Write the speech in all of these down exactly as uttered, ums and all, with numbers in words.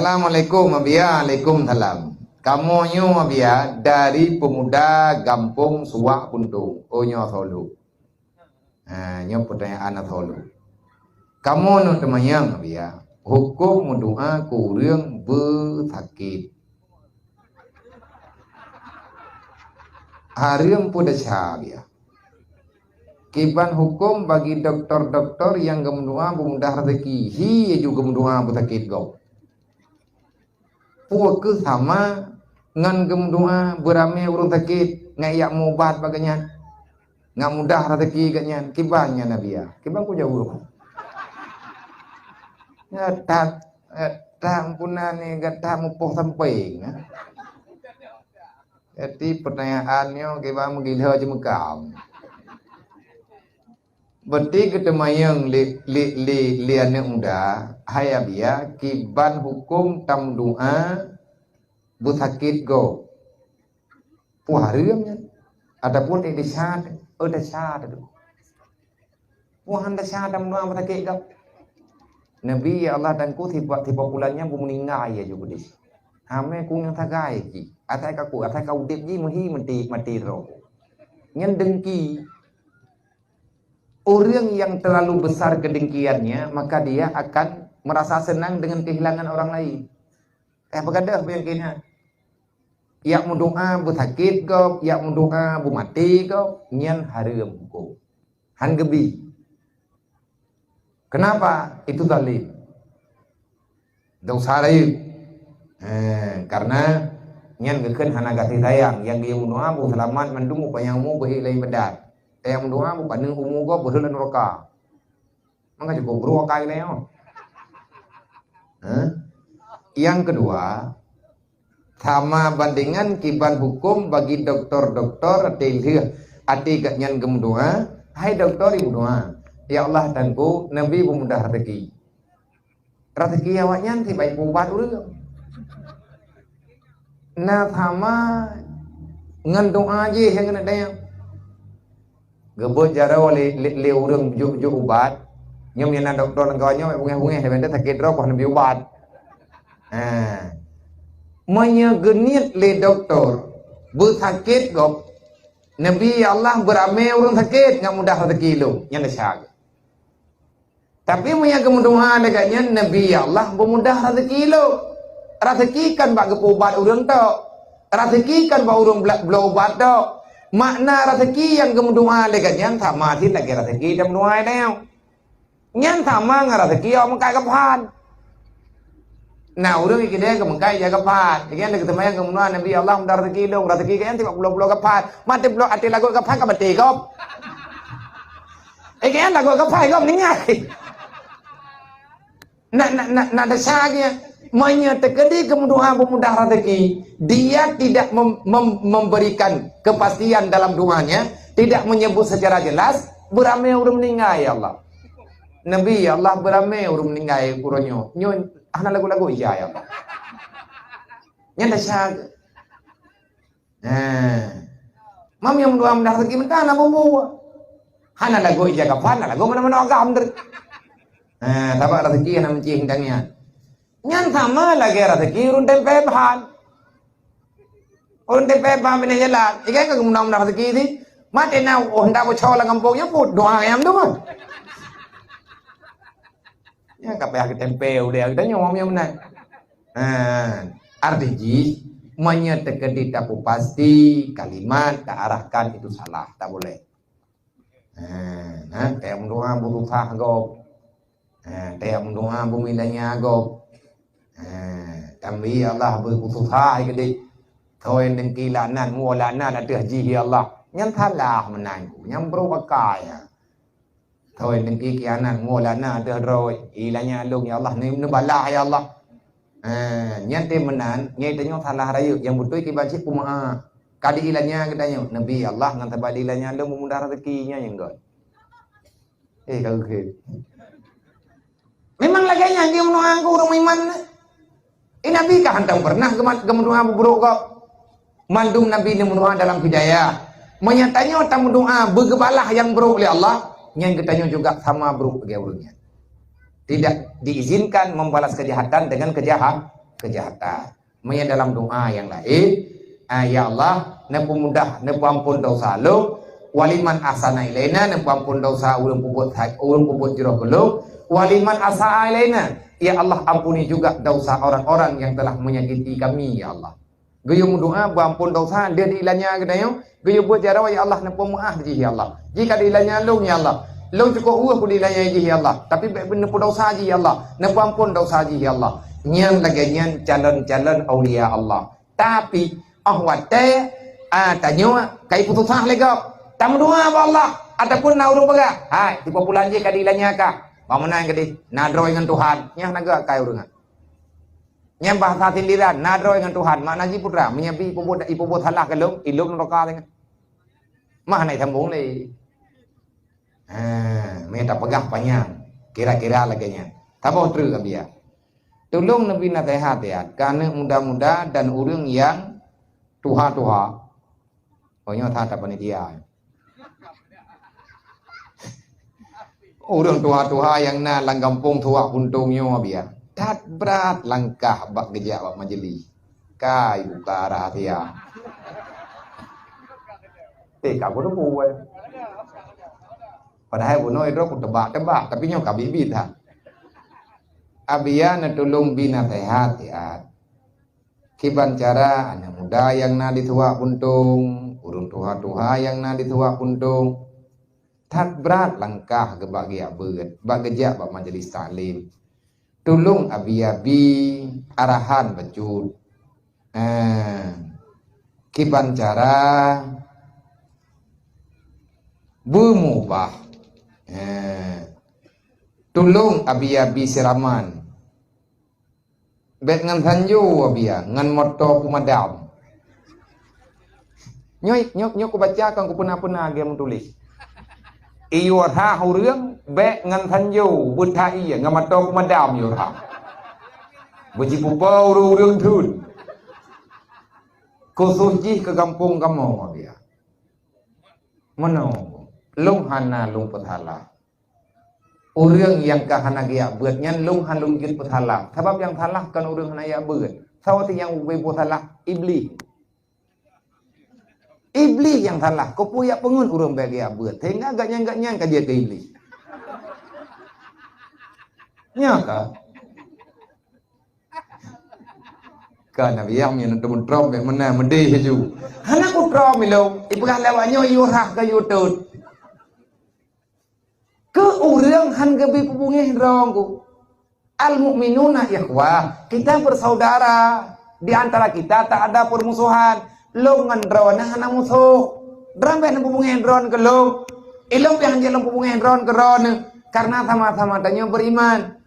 Assalamualaikum, Abiya. Waalaikumsalam. Kamoe nyoe, Abiya, dari pemuda gampông Suwak Puntung. Oh, nyoe asoe lôn. Ha, nyoe peutanyaan asoe lôn. Kamoe nyoe teumanyong, Abiya, hukôm meudoa keu ureuëng beusakét. Hareuem peue desya, Abiya? Kiban hukôm bagi doktor-doktor nyang geumeudoa beumudah raseuki, hi laju geumeudoa beusakét gob. Peue kheueh sama ngon geumeudoa beuramé ureuëng sakét ngon jak meuubat bak gobnyan? Ngon mudah raseuki gobnyan, kiban nyan, Abiya? Kiban kujaweueb? Gata, gata ampunan ni, gata mupoh sampéng, eh? Jadi peutanyaan nyoe kiban meugila jeumeukam. Berarti geuteumanyong lé, lé, lé, lé aneuëk muda, hai Abiya, kiban hukôm tameudoa beusakét gob. Peue hareuem nyan? Ataupun eh, desya, eh, desya teuh. Peue han desya tameudoa beusakét gob? Nabi, ya Allah, Tuhanku, sifat-sifat pulan nyan beumeuninggai ya ju keudeh. Hamé ku nyang sagai jih. Asai ka ku, asai ka udeb jih meuhi mati, mati droe. Nyan dengki. Orang yang terlalu besar kedengkiannya, maka dia akan merasa senang dengan kehilangan orang lain. Eh, beugadoh peue nyang keunan. Jak meudoa beusakét gob, jak meudoa beumaté gob, nyan hareuem hukôm. Han geubi. Kenapa? Itu zalim. Desya rayeuk. Eh, karena nyan geukheun hana gaséh sayang, nyang geuyue meudoa beuseulamat mandum beupanjang umu beuhek lam iébadat. Nyang meudoa beupaneuk umu gob beuheuet lam nuraka. Maka cukup buruk akai geutanyoe. Hah? Yang kedua, sama bandengan kiban hukôm bagi doktor-doktor até lheueh até gobnyan geumeudoa, hai doktor, imeudoa, "Ya Allah, Tuhanku, neubi beumudah raseuki." Raseuki awaknyan sibaik peuubat ureuëng. Na sama ngon doa jih nyang keuneuk dayang. Geubeuet jaroe lé, lé, lé ureuëng jok-jok ubat. Nyoe nyang na dokto lam kawan nyoe bungéh-bungéh, leubeh sakét droe, bah neubi ubat. Ha. Meunyoe geuniet lé dokto beusakét gob, neubi, "Ya Allah, beuramé ureuëng sakét ngon mudah raseuki lôn." Nyan desya. Tapi meunyoe geumeudoa lagée nyan, "Neubi, ya Allah, beumudah raseuki lôn." Raseuki kon bak geupeuubat ureuëng tok. Raseuki kon bak ureuëng bla-, bloe ubat tok. Makna raseuki nyang geumeudoa lagée nyan sama cit lagée raseuki tameudoa tanyoe. Nyan sama ngon raseuki awak meukat gaphan. Nah, ureuëng ikeu deh geumeukai jak gaphan. Ikeu nyan geuteumayang geumeudoa, "Neubi, ya Allah, mudah raseuki lôn." Raseuki gobnyan tibak pulo-pulo gaphan. Maté pulo até lagot gaphan ka maté gob. Ikeu nyan lagot gaphan gob ninggai. Nak, nak, nak, nak desya lagée nyan. Meunyoe teukeudi geumeudoa beumudah raseuki, dia tidak mem-, mem-, memberikan kepastian dalam doanya, tidak menyebut secara jelas, beuramé ureuëng meuninggai, ya Allah. Neubi, ya Allah, beuramé ureuëng meuninggai uroe nyoe. Nyoe hana lagot-lagot ija, ya Allah. Nyan desya. Nah. Mam nyang meudoa mudah raseuki meunan hana bubu. Hana lagot ija gaphan, hana lagot meunan-meunan agam teuh. Nah, sabab raseuki hana meucih indang nyan. Nyan sama lagée raseuki ureuëng tempé ban. Ureuëng tempé ban binéh jalan. Ikeu nyan ka geumeudoa mudah raseuki sih. Maté na, oh, ndak bocor lam gampông nyan pun doa nyang tu kan. Nyan ka payah geutempé ulée geutanyoe nyang meunan. Ha, arti jih, meunyoe teukeudi tapeupasti kalimat, taarahkan, itu salah, tak boleh. Ha, nah, tayang meudoa beususah gob. Ha, tayang meudoa beumilanya gob. Ha, tambi Allah beususah keudeh. Thoi dengki laknat, mu laknat ateueh jih, ya Allah. Nyan salah meunan ku, nyan brok akai, ya. Thoi dengki khianat, mu laknat ateueh droe, ilanya lôn, ya Allah, ni neubalah, ya Allah. Eh, nyan teuh meunan, nyan tanyoe salah rayeuk, nyang beutôi kiban cit peumeu'ah. Ka diilanya geutanyoe, neubi, ya Allah, ngon sabab diilanya lôn meumudah raseuki, nyan nyang göt. Eh, ka geukhém. Memang lagée nyan geumeudoa keu ureuëng meuiman. Eh, Nabi ka hantom peureunah geuma-, geumeudoa beubrok gob. Mandum Nabi neumeudoa dalam hidayah. Meunyoe tanyoe tameudoa beugeubalah nyang brok lé Allah, nyan geutanyoe juga sama brok lagée ureuëng nyan. Tidak diizinkan membalas kejahatan dengan kejaha-, kejahatan. Meunyoe dalam doa nyang laén, ah, "Ya Allah, neupumudah, neupeuampon desya lôn. Waliman ahsana ilaina, neupeuampon desya ureuëng peubuet sa-, ureuëng peubuet jroh keu lôn. Waliman asaa ilaina, ya Allah, ampuni juga desya orang-orang yang telah menyakiti kami, ya Allah." Geuyue meudoa beuampon desya, lheueh diilanya geutanyoe, geuyue buet jaroe, "Ya Allah, neupeumeu'ah jih, ya Allah. Jih ka diilanya lôn, ya Allah. Lôn cukôp ueh ku diilanya jih, ya Allah. Tapi bék neupeudesya jih, ya Allah. Neupeuampon desya jih, ya Allah." Nyan lagée nyan calon-calon aulia Allah. Tapi, óh watée, ah, tanyoe ka ipeususah lé gob, tameudoa bak Allah, ataupun na ureuëng peugah, "Hai, sipapulan jih ka diilanya kah? Bak meunan keudeh, na droe ngon Tuhan." Nyan na geukai ureuëng nyan. Nyan bahasa sindiran, na droe ngon Tuhan, makna jih peue teuma, meunyoe bi ipeubuet, ipeubuet salah keu lôn, ilôn neuraka teuma. Mah na sambong lé. Ha, meunan tapeugah panyang, kira-kira lagée nyan. Saboh treuk, Abiya. Tulông neubi naseuhat, ya, keu aneuëk muda-muda dan ureuëng nyang tuha-tuha. Oh, nyoe that panitia. Ureuëng tuha-tuha nyang na lam gampông Tuak Puntông nyoe, Abiya. That brat langkah bak geujak bak majelis. Kai buka rahasia. Eh, ka kuteupeu, eh. Padahai bunoe droe kutebak-tebak, tapi nyoe ka biet-biet that. Abiya neutulông bi naseuhat, ya. Kiban cara aneuëk muda nyang na di Tuak Puntông, ureuëng tuha-tuha nyang na di Tuak Puntông, that brat langkah geubak geujak beuet, bak geujak bak majelis taklim. Tulông Abiya bi arahan bacut. Eh, kiban cara beumubah. Eh, tulông Abiya bi seuraman. Bék ngon sanjo, Abiya, ngon moto peumadam. Nyoe, nyoe, nyoe kubaca kon kupeuna-peuna lagée meutuléh. Iyue rhah ureuëng bék ngon sanjo, beutha ié ngon moto peumadam iyue rhah. Beujipupo ureuëng-ureuëng thon. Khusos jih keu gampông kamoe, Abiya. Meunoe, lôn hana lôn peusalah. Ureuëng nyang ka hana geujak beuet nyan lôn hana lôn jeuet peusalah. Sabab nyang salah kon ureuëng hana jak beuet. Saboh nyang ubé boh salah, Iblih. Iblih nyang salah. Keupeue jak peungeut ureuëng bék geujak beuet. Sehingga gobnyan-gobnyan ka jeuet keu Iblih. Nyoe ka. Ka Nabi Yahya meunyoe teumeutrôm bék meunan meudeh laju. Hana kutrom ilông, ipeugah lewat nyoe yue rhah keu yue tôt. Keu ureuëng han geubi peubungéh droe ku. Al-mu'minuna ikhwah, kita bersaudara. Di antara kita tak ada permusuhan. Lôn ngon droeneuh hana musoh. Droeneuh bék neupeubungéh droeneuh keu lôn. Ilông pih han jeuet lôn peubungéh droeneuh keu droeneuh. Karena sama-sama tanyoe beriman.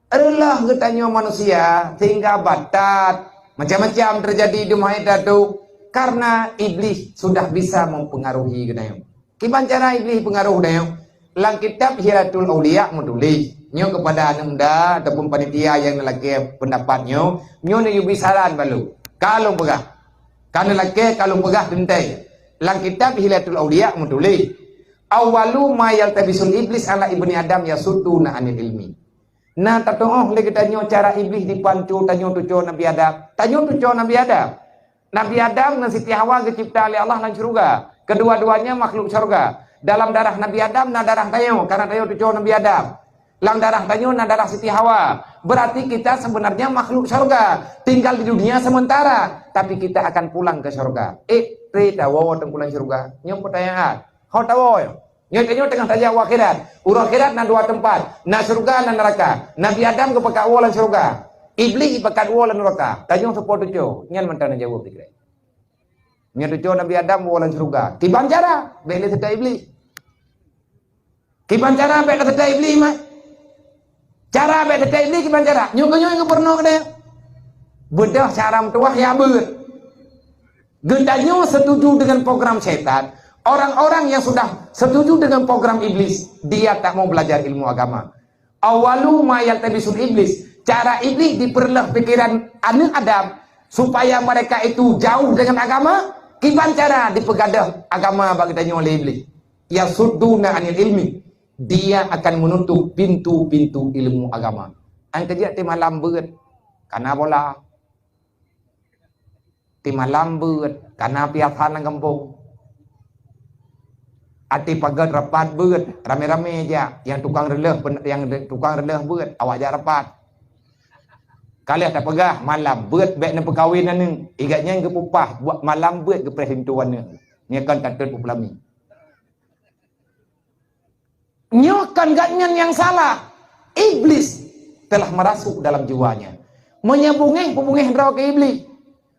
Reuloh geutanyoe manusia sehingga batat macam-macam terjadi di meuhai tatu karena Iblih sudah bisa mempengaruhi geutanyoe. Kiban cara Iblih pengaruh geutanyoe? Lam kitab Hilatul Auliya meutuléh, nyoe keupada aneuk muda ataupun panitia nyang neulakée pendapat nyoe, nyoe neuyue bi saran bak lôn. Ka lôn peugah. Ka neulakée, ka lôn peugah teuntée. Lam kitab Hilatul Auliya meutuléh, "Awwalu ma yaltabisul iblis ala ibni Adam yasudduna anil ilmi." Na tatu'oh lé geutanyoe cara Iblih dipanco tanyoe tuco Nabi Adam. Tanyoe tuco Nabi Adam. Nabi Adam ngon Siti Hawa geucipta lé Allah lam syeuruga. Kedua-duanya makhluk syeuruga. Dalam darah Nabi Adam na darah tanyoe, karena tanyoe tuco Nabi Adam. Lam darah tanyoe na darah Siti Hawa. Berarti kita sebenarnya makhluk syeuruga. Tinggal di dunia sementara, tapi kita akan pulang ke syeuruga. Eh, tré tawoe teungku lam syeuruga. Nyoe peutanyaan. Ho tawoe. Nyoe tanyoe teungoh tajak u akhirat. Ureuëng akhirat na dua teumpat, na syeuruga, na neuraka. Nabi Adam geupakat woe lam syeuruga. Iblih ipakat woe lam neuraka. Tanyoe soe po tuco? Nyan mantong neujaweueb dikeue. Nyan tuco Nabi Adam woe lam syeuruga. Kiban cara? Bék lé seutôt Iblih. Kiban cara bék lé seutôt Iblih, mak? Cara bék lé seutôt Iblih kiban cara? Nyoe keuh nyoe nyang peurunoe keudeh. Beudôh cara meutuwah ya beuet. Geutanyoe setuju dengan program setan. Orang-orang yang sudah setuju dengan program iblis, dia tak mau belajar ilmu agama. Awalu ma yaltabisul iblis. Cara iblis dipeureuloh pikiran aneuk Adam supaya mereka itu jauh dengan agama. Kiban cara dipeugadôh agama bak geutanyoe lé iblis. Yasudduna anil ilmi. Dia akan menutup pintu-pintu ilmu agama. An keujeuet ti malam beuet. Kana bola. Di malam beuet, kana piasan lam gampông. Até paget rapat beuet, ramé-ramé jak. Nyang tukang reuleuh pen-, nyang re-, tukang reuleuh beuet, awak jak rapat. Ka lheueh tapeugah malam beuet bèk neupeukawen aneuk. Igat nyan geupupah, buet malam beuet geupreh linto aneuk. Nyan kon tatot peupeulami. Nyoe kon gobnyan nyang salah. Iblis telah merasuk dalam jiwanya. Meunyoe beungéh, beungéh droe keu Iblis.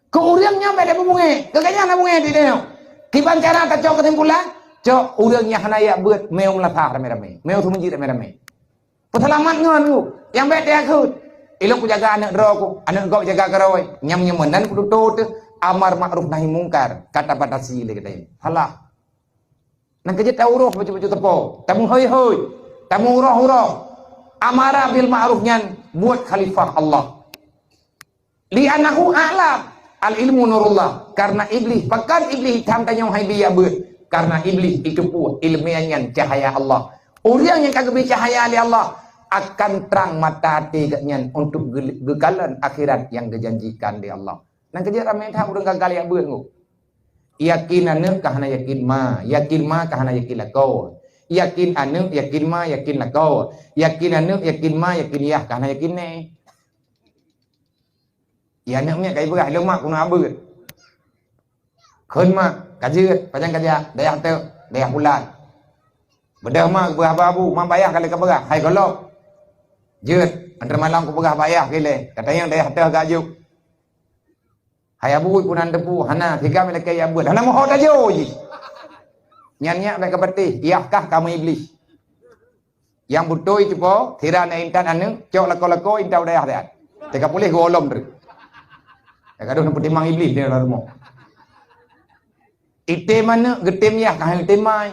Keu ureueng nyan bèk tabeungéh, keu gobnyan tabeungéh di tanyoe. Kiban cara tacok keusimpulan, cok ureueng nyang hana jak beuet, meu meulasah ramé-ramé, meu seumeujid ramé-ramé. Peuseulamat ngon ku, nyang bèk takheun. Ilôn kujaga aneuk droe ku, aneuk gob jaga keudroe. Nyang meunyoe meunan peututoe teuh amar makruf nahi mungkar, ka tabatasi lé geutanyoe. Salah. Nyang keujeuet tauroh bacut-bacut teupeu, tameuhôi-hôi, tameuuroh-uroh. Amara bil ma'ruf nyan buet khalifah Allah. Li'annahu a'lam, al-ilmu nurullah. Karena Iblih, pakon Iblih itam tanyoe hai bijak beuet? Karena Iblih iteupeue ileumèe nyan cahya Allah. Ureueng nyang ka geubri cahya lé Allah akan trang mata até geuh nyan untuk geu-, geukalon akhirat nyang geujanjikan lé Allah. Nyang keujeuet ramé that ureueng gagal jak beuet nyoe. Yakin aneuk ka hana yakin ma, yakin ma ka hana yakin lakoe. Yakin aneuk, yakin ma, yakin lakoe. Yakin aneuk, yakin ma, yakin yah ka hana yakin nèe. Ya aneuk miet ka ipeugah, "Lôn mak keunoe abeuet." "Kheun mak, ka jeuet, pajan ka jak?" "Dayah teuk, dayah pulan." "Beudôh mak," geupeugah bak abu, "mak bak yah ka lheueh ka peugah, hai gohlom. Jeuet, antre malam kupeugah bak yah keu ilèe, katanyong dayah teuh ka jok." Hai abu, peue na neuteupeue? Hana, siga meulakèe jak beuet. Hana meuho tajok jih. Nyan nyak bèk kapatéh, yah kah kamoe Iblih. Nyang beutôi cupo, sira na intat aneuk, cok lakoe-lakoe intat u dayah siat. Teuka puléh geuolom treuk. Teuka deuh neupeutimang Iblih di dalam rumoh. Item aneuk, geutem yah, ka han item mai.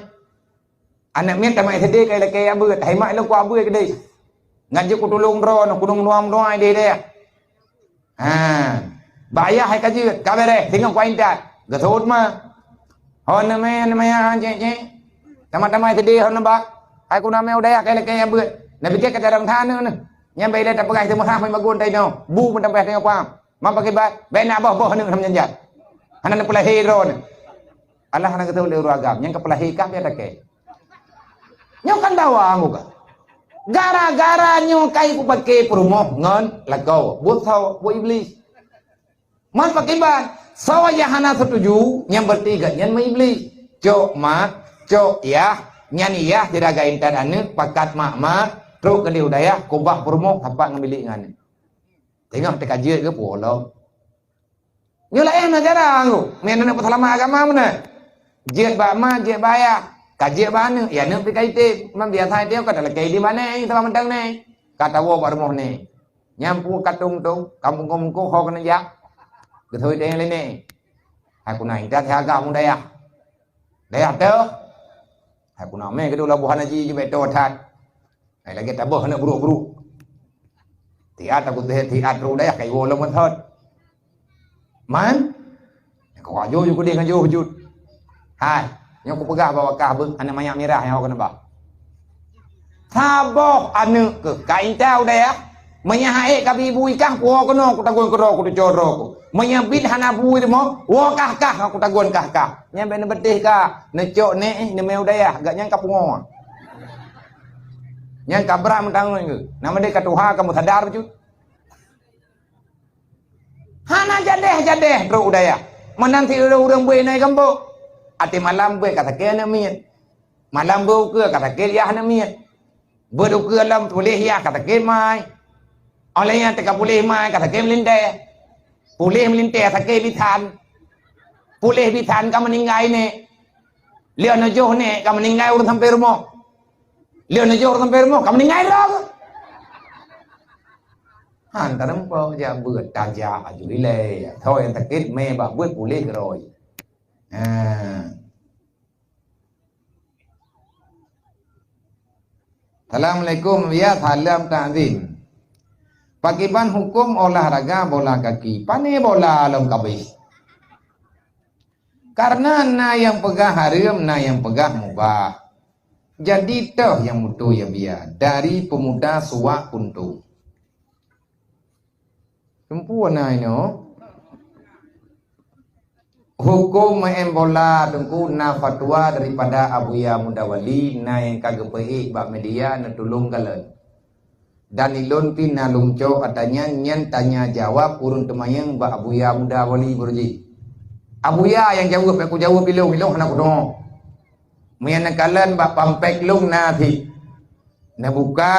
Aneuk miet tamat S D ka ilakèe jak beuet, hai mak lôn ku abeuet keudeh. Ngat jeuet kutulông droeneuh, kudong nuam-nuai di dayah. Ha. Bak yah hai ka jeuet, ka bèrèh, singoh ku intat. Geuseuôt ma. Hon neumè, neumè, ha, cék, cék. Tamat-tamat S D hon neubak. Hai ku neumè u dayah ka ilakèe jak beuet. Neupike ka carông that aneuk neuh. Nyan bèk ilèe tapeugah teumeuhah mai magun ta inoe. Bu meutamah tanyoe paham. Ma pakiban, bèk na boh-boh aneuk nyan jak. Hana neupeulahé droeneuh. Allah hana geutôh lé ureueng agam, nyang ka peulahé kah biasa kèe. Nyoe kan dawa anggô kah. Gara-gara nyoe kai kupaké peurumoh ngon lakoe. Buet soe? Buet Iblih. Man pakiban, soe nyang hana setuju, nyang berarti gobnyan meuiblih. Cok mak, cok yah, nyan yah sira ka intat aneuk, pakat mak-mak, trok keudeh u dayah, kubah peurumoh, sapat ngon bilék ngon aneuk. Teungoh teuka jeuet geupeue lom. Nyoe laén na cara anggô, meunan peuseulamat agama meunan. Jeuet bak ma, jeuet bak ayah, ka jeuet bak aneuk, ya aneuk pih ka item. Man biasa item ka talakèe di bak nèe, teuma mantong nèe. Ka tawoe bak rumoh nèe. Nyan peue ka tong-tong, ka mungkong-mungkong ho keuneuk jak. Geutôi teuh lé nèe. Hai ku na intat siaga mu dayah. Dayah teuh. Hai ku na mè keudua laboh hana ji jibèe tô that. Hai lagèe taböh aneuk brôk-brôk. Tiat aku teuh tiat trok dayah kai woe lom thot. Man? Ka wajoe ju keudeh ngon joh jeuet. Hai, nyoe kupeugah bahwa kah beuh aneuk manyak mirah nyang awak keuneuk ba. Saboh aneuk keuh ka intat u dayah, meunyo hana ék ka bi bu ikah, kuwoe keunoe kutagun keudroe kuteucok droe ku. Meunyo bit hana bu i rumoh, woe kah-kah kutagun kah-kah. Nyan bèk neubeuteh kah, neucok nèe neumè u dayah, gobnyan ka pungoe. Nyan ka brat meutanggong keuh. Nama deh ka tuha ka meusadar bacut. Hana jadeh-jadeh trok u dayah. Meunan si ureueng-ureueng beuet inoe gampông. Até malam beuet ka sakét aneuk miet. Malam beuet ukeue ka sakét yah aneuk miet. Beuet ukeue lom puléh yah ka sakét mai. Óh lheueh nyan teuka puléh mai ka sakét meulintèe. Puléh meulintèe sakét bisan. Puléh bisan ka meuninggai nèe. Lheueh neujoh nèe ka meuninggai ureueng sampoe rumoh. Lheueh neujoh ureueng sampoe rumoh ka meuninggai droe. Han tareumpok jak beuet tajak aju ilèe. Soe nyang sakét mè bak beuet puléh keudroe. Ha. Assalamualaikum, ya salam takzim. Pakiban huköm olahraga bola kaki? Pané bola lom kabéh. Karena na nyang peugah hareuem, na nyang peugah mubah. Jadi toh nyang mutu ya biya dari pemuda suwak puntung. Teumpu na inoe. Huköm meu'en bola, Teungku, na fatwa daripada Abuya Muda Wali, na nyang ka geupeuék bak media, neutulông kalon. Dan ilôn pih na lôn cok ata nyan, nyan tanya jawab ureuëng teumanyong bak Abuya Muda Wali baroe jih. Abuya nyang jaweueb, bék kujaweueb ilôn, ilôn hana kudeungoe. Meunyan neukalon bak pampék lôn na cit. Neubuka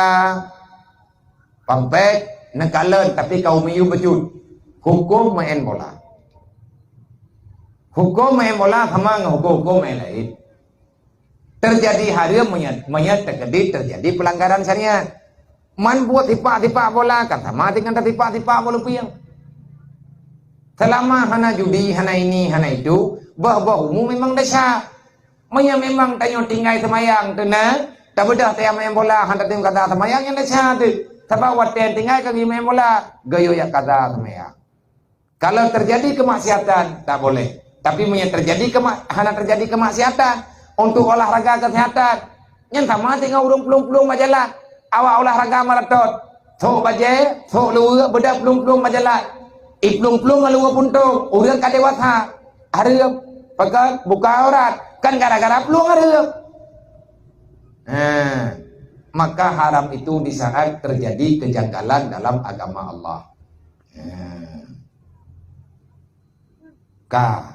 pampék, neukalon, tapi ka u miyueb bacut. Huköm meu'en bola. Huköm meu'en bola sama ngon huköm-huköm nyang laén. Teujadi hareuem meunyan, meunyan teukeudi teujadi peulanggaran syariat. Man buet sipak-sipak bola kan sama dengan tasipak-sipak boh lupieng. Seulama hana judi, hana ini, hana itu, boh-boh umu memang desya. Meunyoe memang tanyoe tinggai seumayang teuna, tabeudôh tayang main bola, hana tatem kaza seumayang, nyan desya teuh. Sabab watée tinggai ka geumain bola, geuyue jak kaza seumayang. Kalau terjadi kemaksiatan, tak boleh. Tapi meunyoe terjadi kema-, hana terjadi kemaksiatan, untuk olahraga kesehatan, nyan sama dengan ureuëng plueng-plueng bak jalan. Awak olahraga maraton, sok bajée, sok luweue, beudôh plueng-plueng bak jalan. I plueng-plueng ngon luweue puntông, ureuëng ka dewasa, hareuem, pakon, buka aurat, kan gara-gara plueng hareuem. Nah, maka haram itu di saat terjadi kejanggalan dalam agama Allah. Nah. Ka.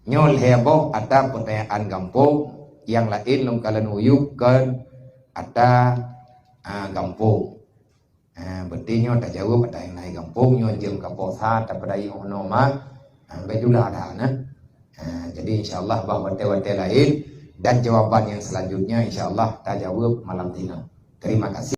Nyoe lhée boh ata peutanyaan gampông, nyang laén lôn kalon uyueb keu ata, a, gampông. A, berarti nyoe tajaweueb ata nyang laén gampông, nyoe jeuem ka posa, tapeudayeueng unoe mat, a, bék jula ata na. A, jadi insya Allah bak watée-watée laén dan jawaban yang selanjutnya insya Allah tajaweueb malam tinoe. Terima kasih.